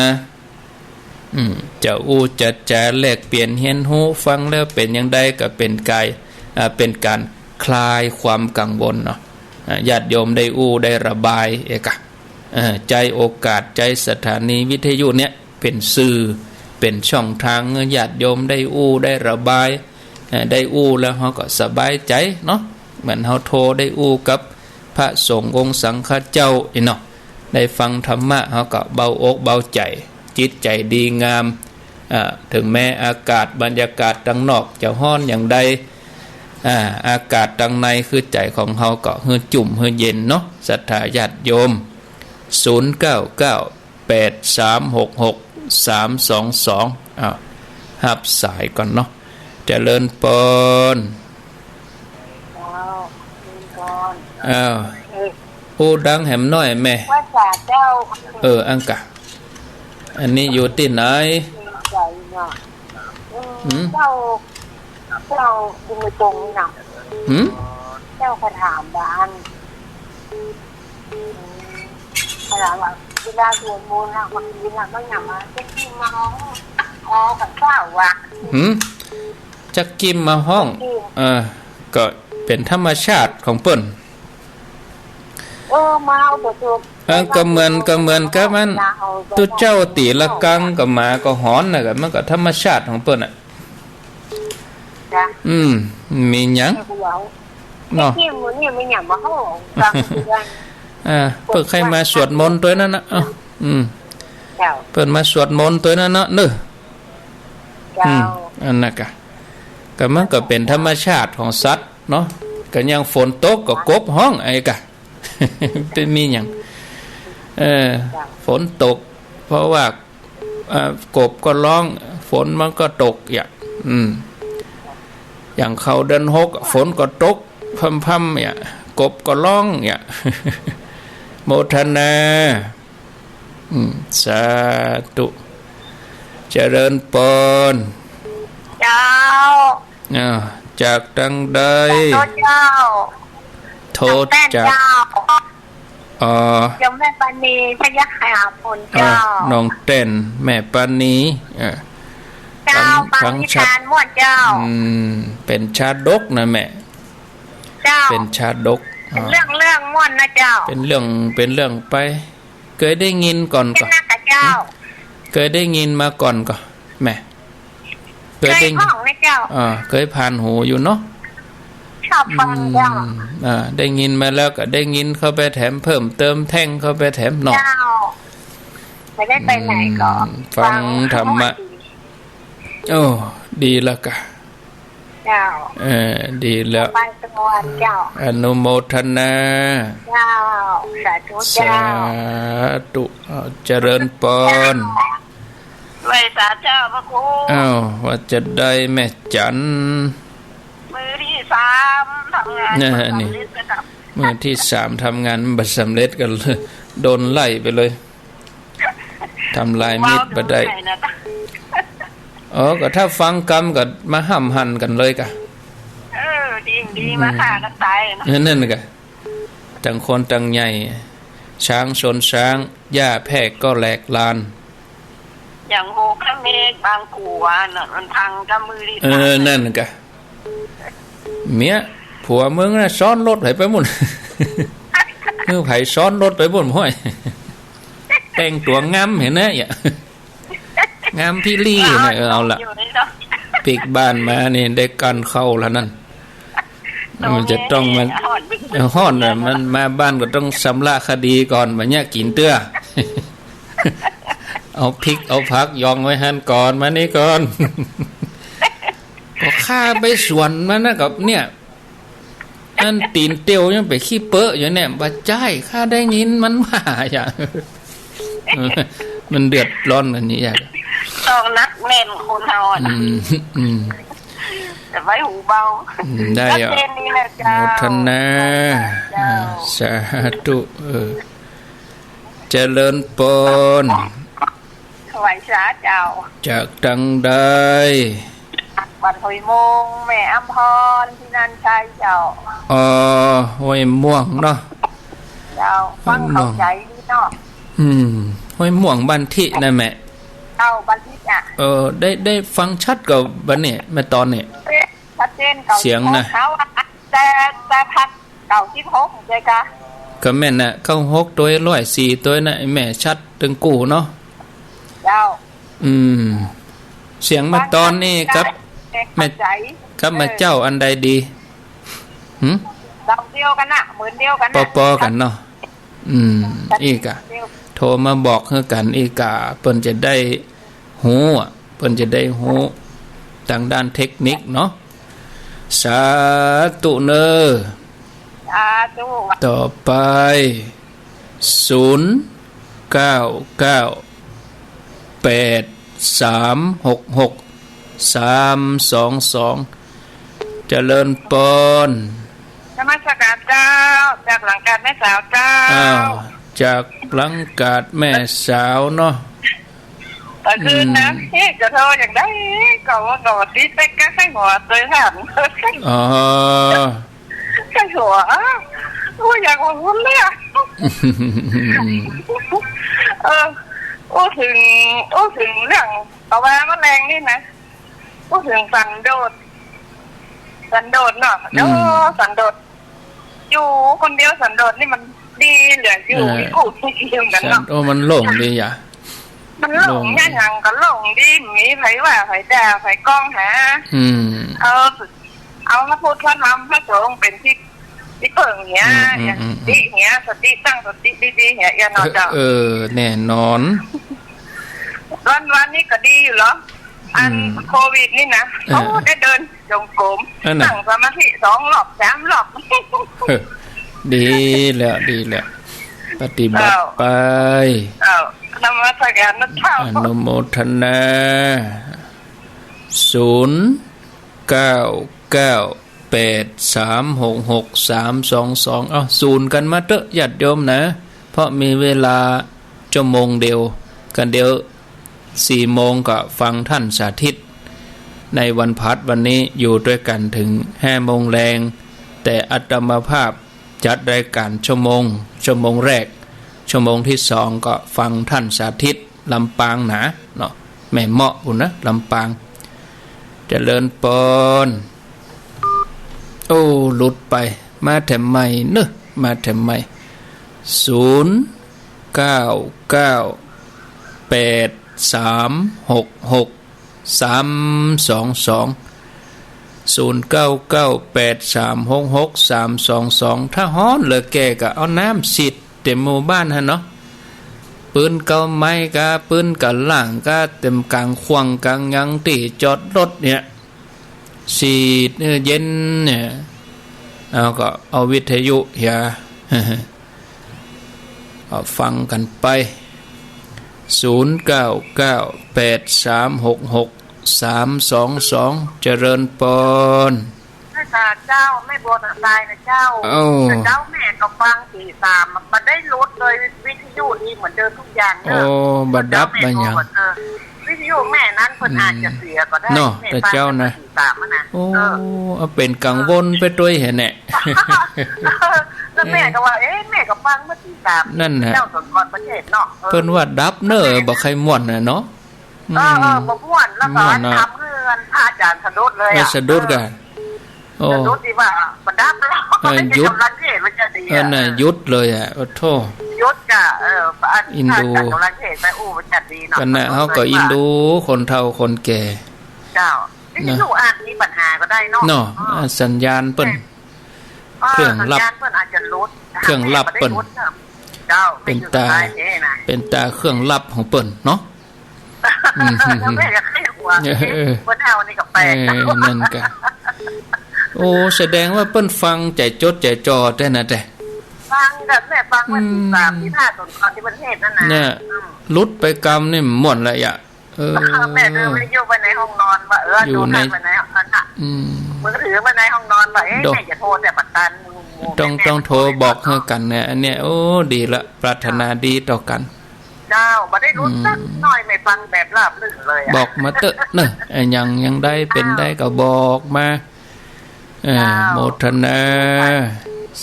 อืม จะอู้จะจ๋าแลกเปลี่ยนเฮียนฮู้ ฟังแล้วเป๋นอย่างใดก็เป๋นก๋าย อ่า เป๋นก๋านคลายความกังวลเนาะ อ่า ญาติโยมได้อู้ได้ระบาย เอกะ เอ่อ ใจ๊โอกาส ใจ๊สถานีวิทยุเนี่ยเป๋นสื่อ เป๋นช่องตางหื้อญาติโยมได้อู้ได้ระบาย เอ่อ ได้อู้แล้วเฮาก็สบายใจ๋เนาะ เหมือนเฮาโทรได้อู้กับพระสงฆ์องค์สังฆเจ้าอี้เนาะ ได้ฟังธรรมะเฮาก็เบาอกเบาใจ๋ จิตใจ๋ดีงาม อ่า เถิงแม้อากาศบรรยากาศตังนอกจะฮ้อนอย่างใด อ่า อากาศตังในคือใจ๋ของเฮาก็หื้อจุ่มหื้อเย็นเนาะ ศรัทธาญาติโยม ศูนย์เก้าเก้า แปดสามหกหก สามสองสอง อ้าว ฮับสายก่อนเนาะ เจริญปอน เจ้า เจริญปอน อ้าว เออ อู้ดังแหมหน้อยแม่ ว่าจ่าเจ้า เออ อังกะ อันนี้อยู่ตี้ไหน เกรงใจ๋เนาะ อืม หืม เจ้า เจ้าอยู่ในตรงนี้นะ หืม เจ้าก็ถามว่าอัน เวลาว่า เวลาสวดมนต์นะ บางทีนะ มันอย่างมาจะกินมาห้อง พอกับเจ้าว่ะ หืม จักกิ้มมาฮ้อง จักกิ้ม เออ ก็เป๋นธรรมชาติของเปิ้น เออ มาเอาแต่ตัว เออ ก็เหมือน ก็เหมือนกับอัน ตุ๊เจ้าตี๋ละกังกับหมาก็หอนน่ะ ก็มันก็ธรรมชาติของเปิ้นน่ะ จ้ะ อืม มีหยัง เออ เนาะ จักกิ้มมื้อนี้มันอย่างมาห้อง กลางคืน อ่า เปิ้นใค่มาสวดมนต์ตวยนั้นนะ เอ้า อืม เจ้า เปิ้นมาสวดมนต์ตวยนั้นเนาะ เน้อ เจ้า อืม อันนั้นกะ ก็มันก็เป๋นธรรมชาติของสัตว์เนาะ ก็อย่างฝนตกก็กบฮ้อง ไอ้กะ เป๋นมีหยัง เออ เจ้า ฝนตก เพราะว่า เอ่อ กบก็ฮ้อง ฝนมันก็ตก อย่าง อืม อย่างเข้าเดือนหก ฝนก็ตก พร่ำๆ อย่าง กบก็ฮ้อง อย่าง โมทนา อืม สาธุ เจริญปอน เจ้า อ้าว เจ จากตังใด ขอโต้ษเจ้า โต้ษ น้องแต้น จาก เจ้า อ๋อ โยมแม่ปานี พยัคฆาผล เจ้า อ๋อ น้องแต้น แม่ปานี อ่า เจ้า ฟัง ฟัง ฟังนิทาน ชัด ม่วนเจ้า อืม เป๋นชาดกนะแม่ เจ้า เป๋นชาดก เป๋น อ่า เรื่อง เรื่องม่วนนะเจ้า เป๋นเรื่อง เป๋นเรื่องไป เกยได้ยินก่อนก่อ เจ้า เกยได้ยินมาก่อนก่อ แม่ เกยได้ เกยผ่องนะเจ้า อ่า เกยผ่านหูอยู่เนาะ ชอบฟังเจ้า อืม อ่า ได้ยินมาแล้วก็ได้ยินเข้าไปแถม เพิ่มเติมแท่งเข้าไปแถมเนาะ เจ้า ไม่ได้ไปไหนก็ อืม ฟัง ฟังธรรมะ โอ้ ดีแล้วกะ เจ้า เออ ดีแล้ว ไปสวรรค์เจ้า อนุโมทนา เจ้า สาธุเจ้า สาธุ เอา เจริญปอน ไหว้สาเจ้าพระครู อ้าว ว่าจะได้แม่จัน มื้อที่สามทำงาน เนี่ย บ่สำเร็จ นี่ นะครับ มื้อที่สามทำงานบ่สำเร็จก็เลย โดนไล่ไปเลย ทำลายมิตรบ่ได้ เว้าถึงไหนนะ อ๋อ ก็ถ้าฟังกำก็มาห้ำหั่นกั๋นเลยกะ เออ ดี ดี อืม มาฆ่ากั๋นต๋ายนะ นั่นกะ ต่างคนต่างใหญ่ ช้างชนช้าง หญ้าแพรกก็แหลกลาน อย่างโฮคาเมกบางกั๋วน่ะ มันพังกับมื้อที่ เออ สาม นั่นกะ เมีย ผัวมึงน่ะซ้อนรถไผไปบุ้น คือไผซ้อนรถไปบุ้นห้วย แต่งตั๋วงามหันนะ เอีย งามพิลีนะ เออ เอาละ ปิ๊กบ้านมานี่ได้ก้านข้าวแล้วนั่น มันจะต้องมา ฮ้อน เออ ฮ้อนน่ะ มันมาบ้านก็ต้องสำระคดีก่อน บ่าเยียะกิ๋นเตื้อ เอาพริกเอาผักยองไว้หั้นก่อน มานี่ก่อน ก็ข้าไปสวนมันนะกับเนี่ย อันตี๋นเตียวยังไปขี้เป๊อะอยู่เนี่ย บ่ใจ้ ข้าได้ยินมันว่าอย่าง มันเดือดร้อนอันนี้อย่าง ต้องนักแน่นคนเฮาอะนะ อืม อืม แต่ไว้หูเบา อืม ได้อะ ชัดเจนดีนะเจ้า โมทนา เจ้า อ่า สาธุ เออ เจริญปอน ถวายสาเจ้า จากตังใด วัดห้วยม่วง แม่อำพร ที่นั่นใช่เจ้า อ๋อ ห้วยม่วงเนาะ เจ้า ฟังเข้าใจ๋ดีเนาะ อืม ห้วยม่วงบ้านทินะแม่ เจ้า บ้านทิอะ เออ ได้ ได้ฟังชัดกว่าบัดนี้ แม่ตอนนี้ ชัดเจน เสียงนะ เขาอะ แต่ แต่พัก เก้าสิบหก เจ้ากะ ก็แม่นน่ะ เก้าหก ตวย ร้อยสี่ ตวยน่ะ ไอ้แม่ชัดตึงกู้เนาะ เจ้า อืม เสียงแม่ตอนนี่กับ แม่ กับแม่เจ้าอันใดดี หึ เสียงเดียวกั๋นน่ะ เหมือนเดียวกั๋นน่ะ ปอๆ กั๋นเนาะ อืม อีกอะ โทรมาบอกหื้อกั๋นอีกอะ เปิ้นจะได้ ฮู้อะ เปิ้นจะได้ฮู้ตางด้านเทคนิคเนาะ สาธุเน่อ สาธุ ต่อไป ศูนย์ เก้า เก้า แปด สาม หก หก สาม สอง สอง เจริญปอน นมัสการเจ้า จากหลังกาดแม่สาวเจ้า อ้าว จากหลังกาดแม่สาวเนาะ แต่คืนนั้น อืม เฮ้ย จะโทรอย่างใด ก็ว่า ก็ว่าติดไปกับไข้หัว โดยผ่าน อ๋อ ไข้หัว โอ้ย อยากว่าหุ้นเลยอะ เออ อู้ถึง อู้ถึงเรื่อง เพราะว่าแมลงนี่นะ อู้ถึงสันโดษ สันโดษเนาะ อืม โอ้ สันโดษ อยู่คนเดียวสันโดษนี่มันดีเหลืออยู่ เออ มีกู้มียืมกั๋นเนาะ สัน โอ้ มันโล่งดีอะ มันโล่ง โล่ง เนี่ย หยังก็โล่งดี มีใผว่าใผด่าใผก้องหา อืม เออ เอาพระพุทธพระธรรมพระสงฆ์เป๋นที่ ที่เปิ้งเหีย อืม อืม อย่าง อืม สติเหีย สติ ตั้งสติดีๆ เหีย อย่านอนเจ้า เออ เออ แน่นอน วัน วันนี้ก็ดีอยู่เหรอ อัน อืม โควิดนี่นะ เออ โอ้ ได้เดินจงกรม นั่นน่ะ นั่งสมาธิสองรอบสามรอบ เออ ดีแล้ว ดีแล้ว ปฏิบัติ เจ้า ไป เจ้า นมัสการนะเจ้า อนุโมทนา ศูนย์ เก้า เก้า แปด สาม หก หก สาม สอง สอง เอ้า ศูนย์กั๋นมาเต๊อะ ญาติโยมนะ เพราะมีเวลาชั่วโมงเดียว กั๋นเดี๋ยว สี่โมงก็ฟังท่านสาธิต ในวันพฤหัสวันนี้อยู่ตวยกั๋นเถิงห้าโมงแลง แต่อาตมาภาพจัดรายก๋านชั่วโมง ชั่วโมงแรก ชั่วโมงตี้สองก็ฟังต้านสาธิต ลำปางนาเนาะ แม่เมาะปู้นนะ ลำปาง เจริญปอน โอ้ หลุดไป มาแถมใหม่เนอะ มาแถมใหม่ ศูนย์ เก้า เก้า แปด สาม หก หก สาม สอง สอง ศูนย์ เก้า เก้า แปด สาม หก หก สาม สอง สอง ถ้าฮ้อนเหลือแก่ก็เอาน้ำฉีดเต๋มหมู่บ้านหั้นเนาะ ปื๊นเก๊าไม้ก้า ปื๊นก้าล่างก้า เต๋มก๋างข่วงก๋างหยังตี้จอดรถเนี่ย ฉีดหื้อเย็นเนี่ย เอาก็เอาวิทยุเหีย ก็ฟังกั๋นไป ศูนย์ เก้า เก้า แปด สาม หก หก สาม สอง สอง เจริญปอน แม่จ๋าเจ้า แม่บัวตาทรายนะเจ้า เอ้า แต่เจ้าแม่ก็ฟังตีสาม มันได้ลดเลย วิทยุดีเหมือนเดิมทุกอย่างเนอะ โอ้ บ่ดับบ่หยัง เออ วิทยุแม่นั้นเปิ้นอาจจะเสียก็ได้ เนาะ แม่ฟัง แต่เจ้านะ ตีสามอะนะ โอ้ เออ เอาเป๋นกังวลไปตวยแหะแหนะ แล้วแม่ก็ว่า เอ๊ะ แม่ก็ฟังเมื่อตีสาม นั่นน่ะ เจ้าสนกรประเทศเนาะ เออ เปิ้นว่าดับเนอะ บ่ใค่ม่วนน่ะเนาะ เออ เออ อืม บ่ม่วน แล้วก็ ม่วนเนาะ ทำหื้อพระอาจารย์สะดุดเลยอะ เออ สะดุดก่ะ เออ โอ้ สะดุดตี้ว่าบ่ดับแล้ว เออ หยุด กำลังเทศน์มันจะดีอะ เออ น่ะ หยุดเลยอะ โอ้โธ่ หยุดก่ะ เออ พระอาจารย์ อินดู กำลังเทศน์ไป อู้ มันจะดีเนาะ ก็น่ะ เฮาก็อินดูคนเฒ่าคนแก่ เจ้า นี่ นะ ลูกอาจมีปัญหาก็ได้เนาะ เนาะ เออ อ่ะ สัญญาณเปิ้น เออ เครื่องลับ สัญญาณเปิ้นอาจจะหลุด เครื่องลับเปิ้น เจ้า เป๋นตา ไม่อยู่ใต้นี่นะ เป๋นตาเครื่องลับของเปิ้นเนาะ อืม แล้วแม่ก็ใค่หัว เออ เปิ้นเอานี่ก็แปลก เออ นั่นก่ะ โอ้ แสดงว่าเปิ้นฟังใจ๋จดใจ๋จ่อแต๊นะแต๊ ฟังก่ะ แม่ฟังเมื่อตีสาม อืม ตี้ท่าสนกรตี้ประเทศนั่นน่ะ เนี่ย อืม หลุดไปกำนี่ม่วนละยะ เออ แม่ลืมวิทยุไว้ในห้องนอนว่า เออ อยู่ใน โทรศัพท์ไว้ในห้องนอนอะ อืม มือถือไว้ในห้องนอนว่า เอ๊ะ ดอก แม่จะโทรแต่บ่ตัน ต้อง แม่ ต้องโทรบอกหื้อกั๋นเนี่ย อันเนี้ย โอ้ ดีละ ปรารถนาดีต่อกั๋น เจ้า บ่ได้หลุดสักหน้อย อืม แม่ฟังแบบราบรื่นเลยอะ บอกมาเต๊อะเนอะ เอ่อ ยัง ยังได้เป๋น เจ้า ได้ก็บอกมา เออ เจ้า โมทนา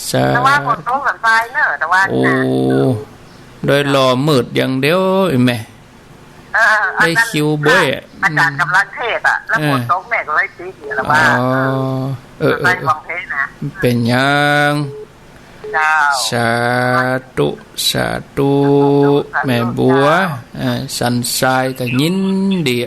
สาธุ แต่ว่าฝนตกสันทรายเนอะ แต่ว่า โอ้ นะ โดยหล่อมืดอย่างเดียว ไอ้แม่ เออ อันนั้น ได้คิวเบ้ยอะ อาจารย์กำลังเทศน์อะ แล้ว เออ ฝนตกแม่ก็เลยติดอยู่แล้วว่า อ๋อ เออ เออ เออ เออ ไปฟังเพลงนะ เป๋นหยัง เจ้า สาธุ สาธุ สาธุ แม่บัว เจ้า อ่า สันทรายก็ยินดี